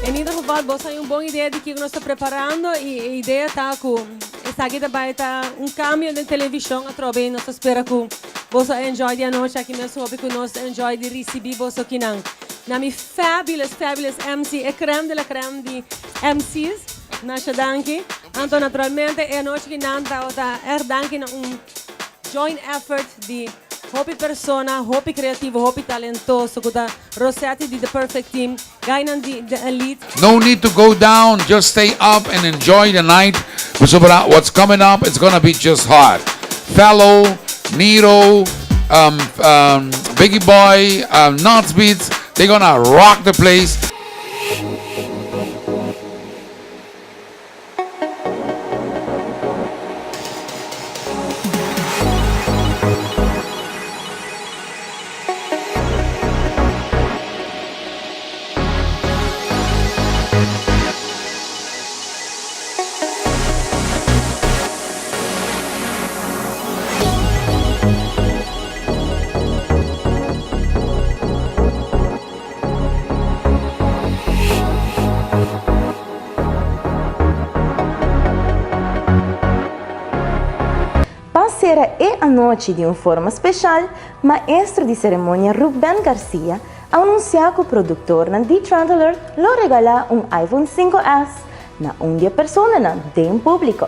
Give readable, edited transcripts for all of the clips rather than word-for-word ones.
En ieder geval, boso hay un bon idea di kico nos ta preparando y e idea ta cu esaki ta bay ta un cambio den television atrobe y nos ta spera cu boso a enjoy di anochi aki mes hopi cu nos enjoy di ricibi boso kinan. Na mi fabulous, fabulous MC, e crème de la crème di MC's, masha danki. Anto naturalmente e anochi kinan ta erg danki na un joint effort di Hopi persona, hopi creativo, hopi talentoso cu ta Rosetti di The Perfect Team, guynan di The Elite. No need to go down, just stay up and enjoy the night pasobra what's coming up it's gonna be just hot. Fellow, Nero, um, um, Biggie Boy, um, Nuts Beats, they gonna rock the place. Pa sera e anochi di un forma special, maestro di ceremonia Ruben Garcia a anuncia cu productornan di Trend Alert lo regala un iPhone 5S na un di e personanan den publico.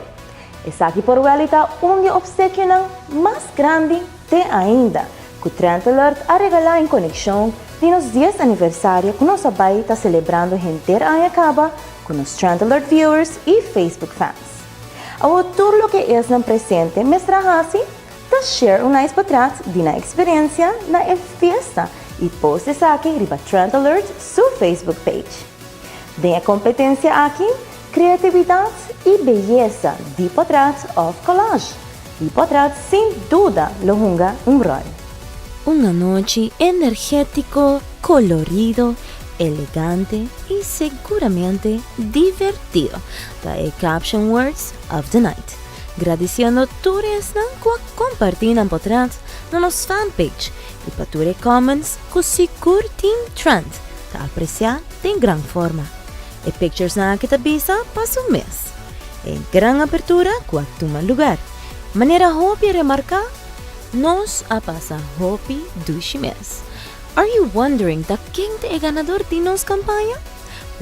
Esaki por wel y ta un di e obsequionan mas grandi te ainda cu Trend Alert a regala en coneccion di nos dies aniversario cu nos a bay ta celebrando henter aña caba cu nos Trend Alert viewers y Facebook fans. Awor tur loke esnan presente mester a haci ta share un nice potret di nan experiencia na e fiesta y post esaki riba Trend Alert su Facebook page. Den e competencia aki, creatividad y beyesa di potret of collage di potret sin duda lo hunga un rol. Un anochi energético, colorido, elegante y seguramente divertido ta e caption words of the night. Gradiciendo tur esnan cu a comparti nan potret na nos fanpage y pa tur e comments cu sigur tin trend ta aprecia den gran forma. E picturesnan aki ta bisa pa su mes. E gran apertura cu a tuma lugar. Manera hopi a remarca, nos a pasa hopi dushi mes. Are you wondering ta ken ta e ganador di nos campaña?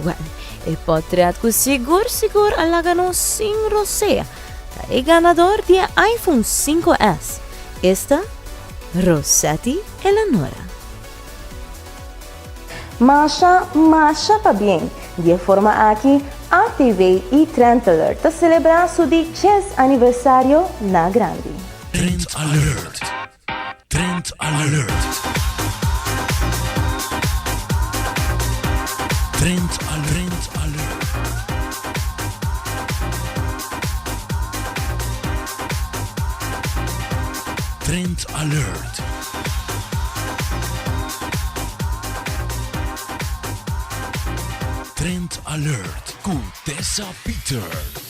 Well, e potret cu sigur sigur a laga nos sin rosea ta e ganador di e iPhone 5S, esta Rosetti Eleonora. Masha, masha pabien! Di e forma aki ATV y Trend Alert ta celebra su di ches aniversario na grandi. Trend Alert! Trend Alert! Trend Alert! Alert! Trend Alert! Trend Alert cu Tessa Peters.